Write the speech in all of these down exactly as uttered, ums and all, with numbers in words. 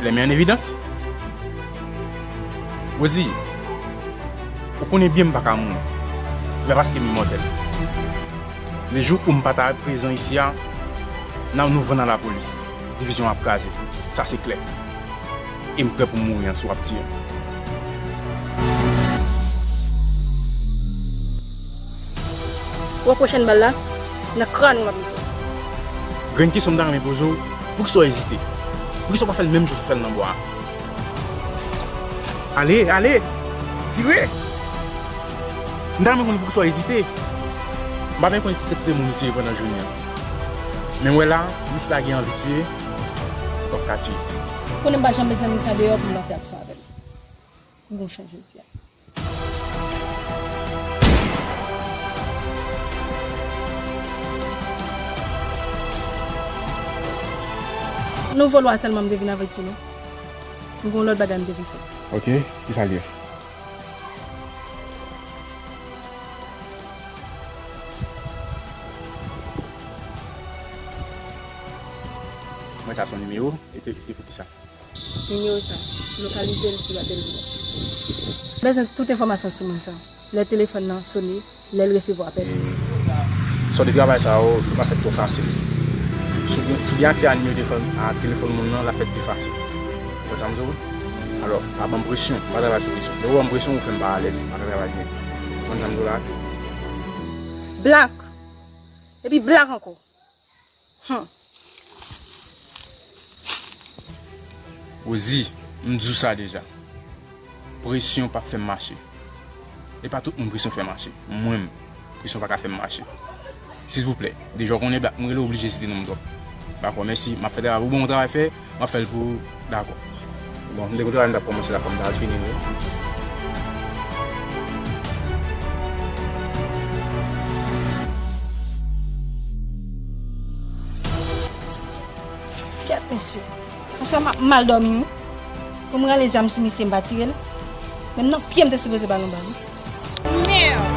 Lè men an evidans. Rosie, ou konnen byen m pa ka mouri. Men paske m imòtèl. Le jou ou m pa ta prezan isi a, n a nou vann a lapolis. Divizyon an ap kraze. Sa se klè. E m prè pou m mouri an si w ap tiye m. Ou wè pwochèn bal la, nan kràn ou m ap mete l. Grenn kesyon m ta renmen poze w, poukisa w ezite? Poukisa w pa fè l menm jan w fè l nan bwa a? Ale, ale! Tire! M ta renmen konnen poukisa w ezite. M pa byen konnen ki kantite moun ou tiye pandan jounen an. Men w wè la, misye lage anvi tiye, w ap ka tiye. Konnen m pa janm met zanmi sa deyò pou m pa fè aksyon avè l. M gon chans jodi a. Nouvo lwa sèlman m te vin avèk ti nou. M gon lòt bagay m te vin fè. Ok, kisa l ye? Mwen sa se yon nimewo, e te, e poukisa? Nimewo sa, lokalize l epi apele mwen. Bezwen tout enfòmasyon sou moun sa. Lè telefòn nan sone, lè l resevwa apèl. E sòt de travay sa yo, yo pa fèt twò fasil. Si w gen, si w gen aksè a nimewo telefòn, a telefòn moun nan, l ap fèt pi fasil. Ou konprann sa m di w? Alò, pa ban m presyon, m pa travay sou presyon. Lè w ban m presyon, ou fè m pa alèz, m pa ka travay byen. Ou konprann sa m di w la? Blak! Epi blak ankò. Hmm. Rosie, m di w sa deja. Presyon p ap fè m mache. E pa tout moun presyon fè mache. Mwen menm, presyon pa ka fè m mache. Silvouplè, deja w konnen Blak, m rele w oblije site non m twòp. Dakò, mèsi. M ap fè travay pou bon travay fè, m ap fè l pou ou. Dakò. Bon, m te gon travay m t ap kòmanse la, fò m ta al fini l wi. Kèt mesye. Paske m ap mal dòmi wi. Pou m rale zam sou misye m pa tire l. Menm nan pye m te sipoze ba l yon bal wi. Merde!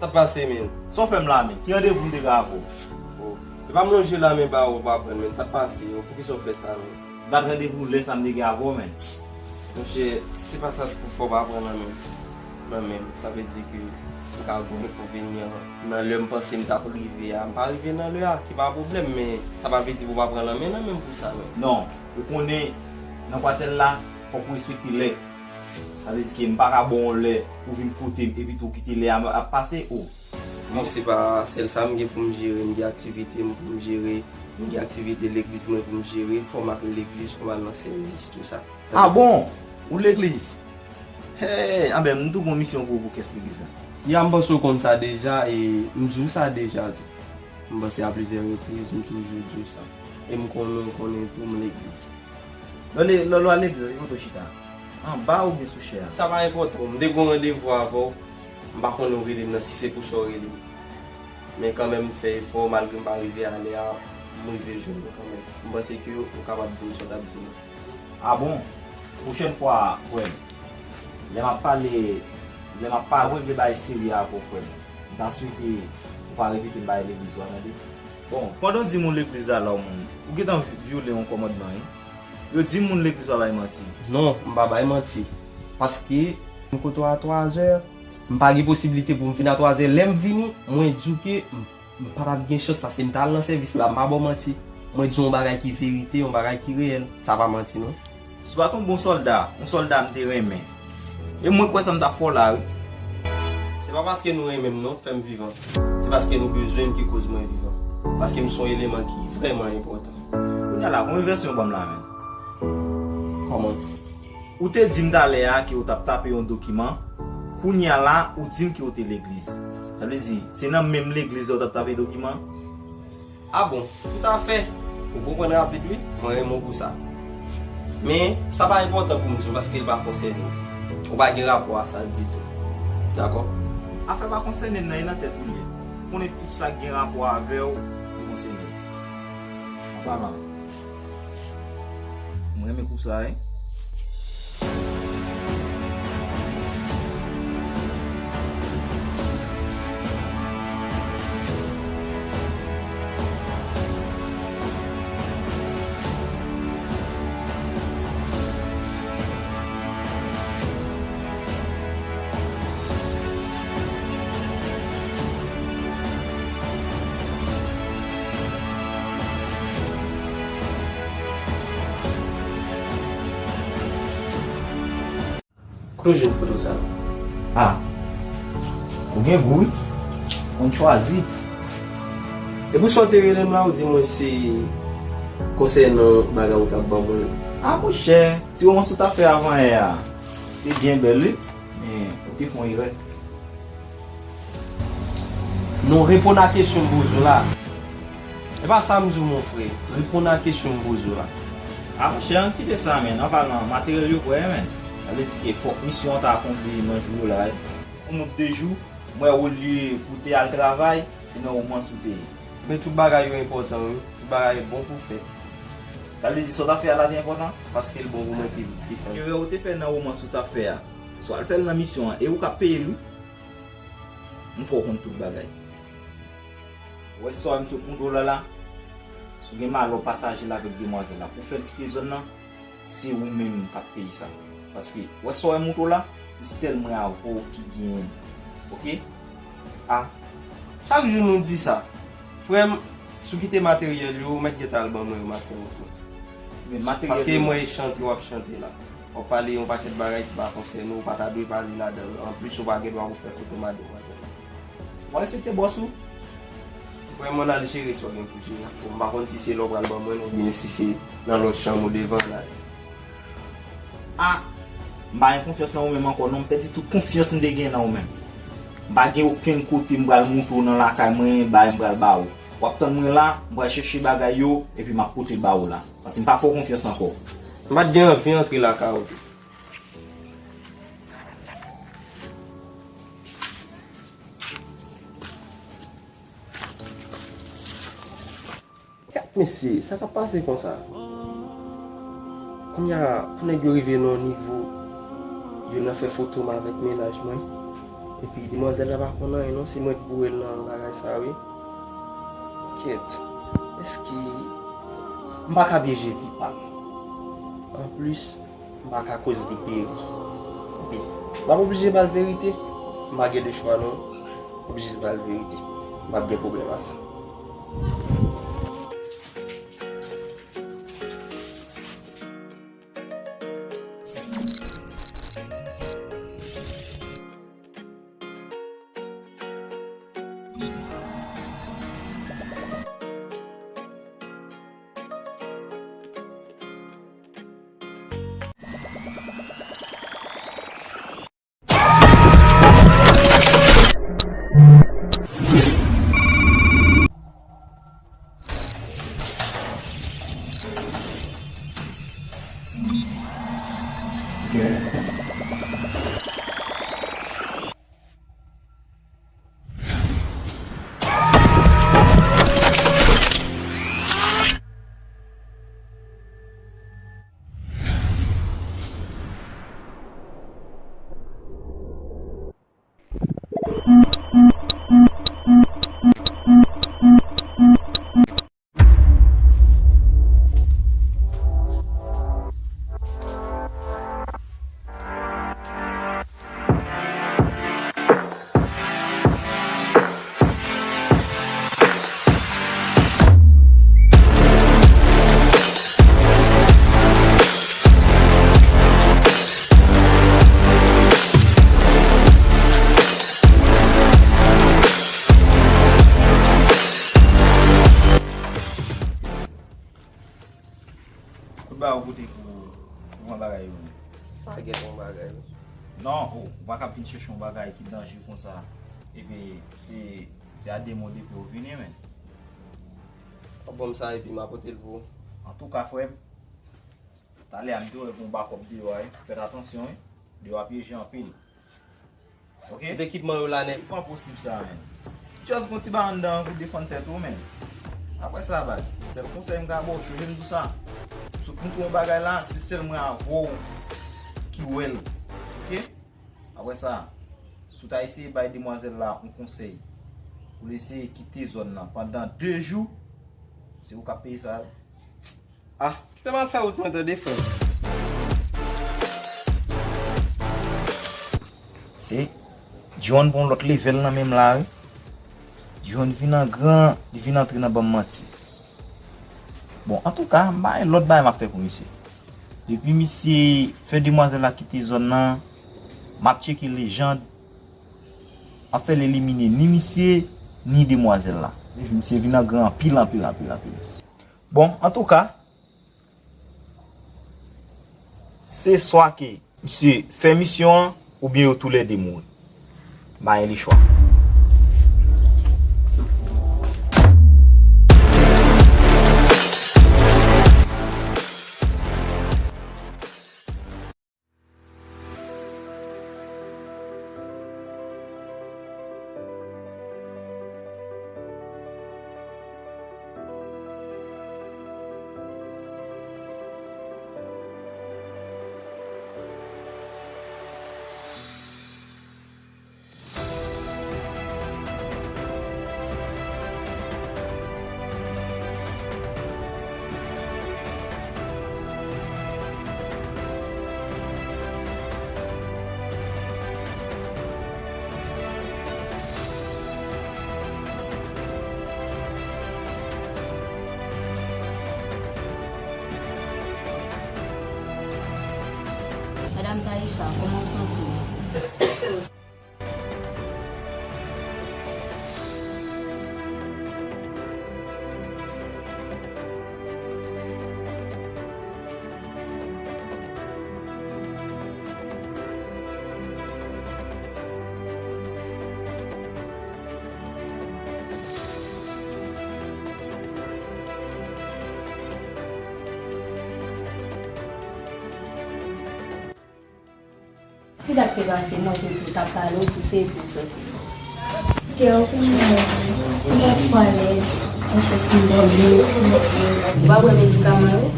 Sa t pase, men? Sa w fè m la, men? Ki randevou m te gen avè w? Oh. Epa m lonje la men ba ou pa pran l, men. Sa t pase? Oh, poukisa w fè sa, men? M pa t randevou lè sa m te gen avè w, men. Monchè, se pa sa pou fè w pa pran nan men. Nan men m. Sa vle di ke m ka gon enkonvenyan nan lè m panse m t ap rive a. M pa rive nan lè a, ki pa pwoblèm, men sa pa vle di pou w pa pran nan men, nan men m pou sa, men. Non, ou konnen, nan kwatèl la, fòk ou respekte lè. Sa vle di ke m pa ka ba w yon lè, ou vin kote m, epi tou w kite lè a ap pase, oh. Non, se pa sèl sa m gen pou m jere, m gen aktivite m pou m jere, m gen aktivite legliz mwen pou m jere, fò m al legliz, fò m al nan sèvis, tou sa. Sa vle di. Ah bon? Ou legliz? Hey, anben, m tou gon misyon pou ou pou kès legliz la. Ya, m panse w konn sa deja, e m di w sa deja tou. M panse a plizyè repriz, m toujou di w sa. E m konnen w konnen tou, m legliz. Lò le-, lò, lò w al legliz la, se kote w chita? Anba oubyen sou chè a? Sa pa enpòtan. M te gon randevou avè w. M pa konnen w rele m nan, si se pou sa w rele m. Men kanmenm, m fè efò, malgre m pa rive a lè a, m rive jwenn ou kanmenm. M panse ke ou kapab di m sa w t ap di m. Ah bon? Pwochèn fwa, frè m, lè m ap pale, lè m ap pale, mwen vle bay serye avè w, frè m. M ta swete ou pa repete m bagay legliz ou a, tande? Bon, pandan w di moun legliz la la, ou moun, ou gentan vyole yon kòmandman, wi. Yo di moun legliz pa bay manti. Non, m pa bay manti. Paske, m kote w a twazè, m pa gen posiblite pou m vin a twazè. Lè m vini, mwen di w ke m, m pa t ap gen chans paske m t al nan sèvis la, m pa ba w manti. Mwen di w yon bagay ki verite, yon bagay ki reyèl. Sa pa manti, non. Si w pa t yon bon sòlda, yon sòlda m te renmen. E mwen kwè sa m t ap fè w la, wi. Se pa paske nou renmen m, non, k fè m vivan. Se paske nou bezwen m ki koz mwen vivan. Paske m se yon eleman ki vrèman enpòtan. Kounye a la, konbyen vèsyon w ban m la menm? Kòman? Ou te di m talè a ke w t ap tape yon dokiman. Kounye a la, ou di m ke w te legliz. Sa vle di, se nan menm legliz la w t ap tape dokiman? A bon, toutafè. Ou konprann rapid, wi. Mwen renmen w pou sa. Men, sa pa enpòtan pou m di w paske l pa konsène w. Ou pa gen rapò a sa ditou. Dakò? Afè pa konsène m nan, e nan tèt ou l ye. Ou konnen tout sa k gen rapò avè w, li konsène m. An palan, mwen renmen koup sa, wi. Kote w jwenn foto sa? Ah, ou gen gou, wi. Konn chwazi. E pou sa w te rele m la, ou di mwen se konsènan bagay ou t ap ban mwen yo. Ah, monchè, ti womans ou t ap fè avan yè a, te byen bèl, wi. Men, ou te fè yon erè. Non, reponn a kesyon m poze w la. E pa sa m di w, mon frè. Reponn a kesyon m poze w la. Ah, monchè, ann kite sa, menn. An palan, materyèl yo prè, menn. Sa vle di ke fòk misyon an ta akonpli nan jou yo la, wi. Yon nòt de jou, m wè olye pou te al travay, se nan womans ou te ye. Men tout bagay yo enpòtan, wi. Tout bagay bon pou fèt. Sa vle di sa w t ap fè a la te enpòtan? Paske l bon pou mwen te, te fè l. Erè ou te fè nan womans ou t ap fè a, si w al fè l nan misyon an, e ou k ap peye l, wi. M fè w konn tout bagay. Ou wè sa w wè m sot montre w la la? Si w gen malè w pataje l avèk demwazèl la pou fè l kite zòn nan, se ou menm k ap peye sa. Paske, ou wè sa w wè m montre w la, se sèl mwen avè w ki genyen l. Oke? A, chak jou nou di sa. Frè m, si w kite materyèl yo, ou mèt gentan al ban mwen yo maten ou sou. Men materyèl yo. Paske mwen e chante w ap chante la. W ap pale yon pakèt bagay ki pa konsène w, ou pa ta dwe pale ladan l. Anplis, ou pa gen dwa pou fè foto mademwazèl la. W a respekte bòs ou. Frè m, ann al jere sa w gen pou jere. Bon, m pa konn si se la w pral ban mwen l oubyen si se nan lòt chanm ou devan la. Ah, m pa gen konfyans nan ou menm ankò non, m pèdi tout konfyans m te gen nan ou menm. M pa gen okenn kote m pral monte w nan lakay mwen, bagay m pral ba ou. W ap tann mwen la, m pral chèche bagay yo, epi m ap pote ba ou la. Paske m pa fè w konfyans ankò. M pa t gen anvi antre lakay ou tou. Gad mesye, sa k ap pase konsa? Kounye a, pou nèg yo rive nan yon nivo, yo nan fè foto m avèk mennaj mwen. Epi demwazèl la pa konn anyen non, se mwen k boure l nan bagay sa wi. Kèt, èske m pa ka byen jere vi pa m? Anplis, m pa ka koz li peri. Epi, m ap oblije ba l verite. M pa gen de chwa non. M oblije ba l verite. M p ap gen pwoblèm ak sa. Non, ou, ou pa ka vin chèche yon bagay ki danje konsa. Epi se, se a de mo depi ou vini, men. W ap ban m sa epi m a pote l pou ou. Antouka, frè m, talè a m te wè gen yon bakòp deyò a, wi. Fèt atansyon, wi. Deyò a pyeje anpil. Ok? Tout ekipman yo la nèt. Li pa posib sa, men. Just gon ti bagay anndan an pou defann tèt ou, men. Apre sa, baz, sèl konsèy m ka ba w, chonje m di w sa. Sot m twouve yon bagay la, se sèl mwen avè w ki wè l. Ok? Apre sa, si w ta eseye bay demwazèl la yon konsèy, pou l eseye kite zòn nan pandan de jou, se ou k ap peye sa, wi. Ah, kite m al fè wout mwen tande, frè m. Se John pran lòt level nan menm la, wi. John vin an gran, li vin antre nan ban m manti. Bon, antouka, m pa gen lòt bagay m ap fè pou misye. Depi misye fè demwazèl la kite zòn nan, m ap tcheke lejand, m ap fè l elimine ni misye, ni demwazèl la. Misye vin an gran anpil, anpil, anpil, anpil. Bon, antouka, se swa ke misye fè misyon an, oubyen yo toulède mouri. M pa gen lechwa. Madam Taïcha, kòman w santi w? Kisa k te pase? Mwen te tou t ap pale w tou se epi w soti. Kè w konnen m pa twò alèz, anfèt m dòmi. Ou pa bwè medikaman yo?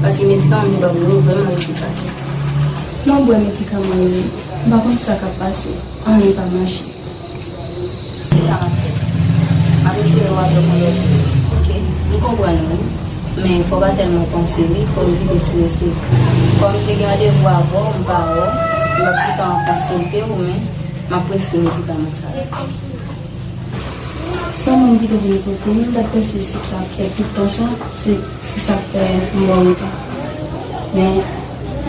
Paske medikaman m te ba w yo vrèman efikas. Mwen bwè medikaman yo wi. M pa konn sa k ap pase. Anyen pa mache. Se sa m ap fè. M ap eseye wè avè w yon lòt jou. Ok? M konprann ou wi. Men fò w pa tèlman panse li, fò w evite strese. Kòm m te gen randevou avè w, m pa wè w, m p ap gentan konsilte w, men m ap preskri medikaman sa yo. Se yon moun ki te vin kote m, m t ap panse si t ap fè tout tan sa, se, se sa k fè m ba w reta. Men,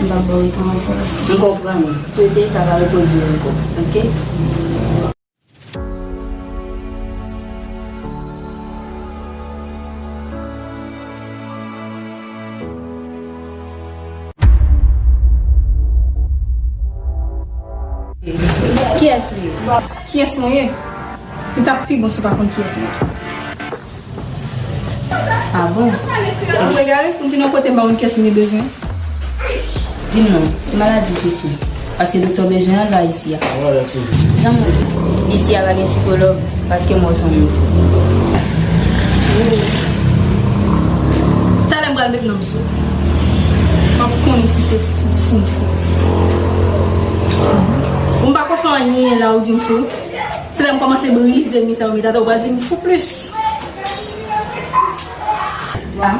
m p ap ba w reta ankò paske. M konprann. Swete sa pa repwodui ankò. Ok? Kiyès ou ye? Kiyès mwen ye? Li t ap pi bon si w pa konn kiyès mwen ye. Ah bon? Mwen egare pou m vin yon kote m pa konn kiyès m te bezwen. Di m non, ki maladi w soufri? Paske doktè bezwen an la isi a. Jan m wè, isi a pa gen sikològ, paske m wè w se yon moun fou. Talè m pral met non m sou ou. M ap konnen si se fou, fou m fou. Ou m pa ko fè anyen la ou di m fou. Se lè m kòmanse brize misè ou met atè ou pral di m fou plis. Ah.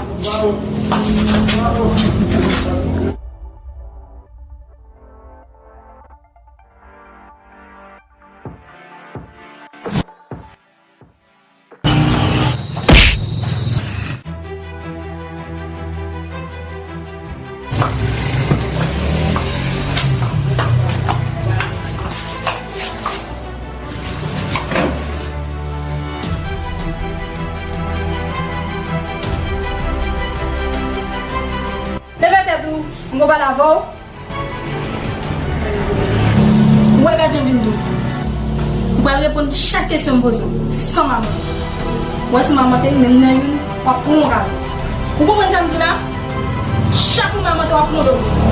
Leve tèt ou, m gon pale avè w. Wè, gad jan vin dou. Ou pral reponn chak kesyon m poze w, san mamante. Ou wè si w mamante, menm nan youn, w ap pran yon kal. Ou konprann sa m di w la? Chak ou mamante, w ap pran yon dòmi.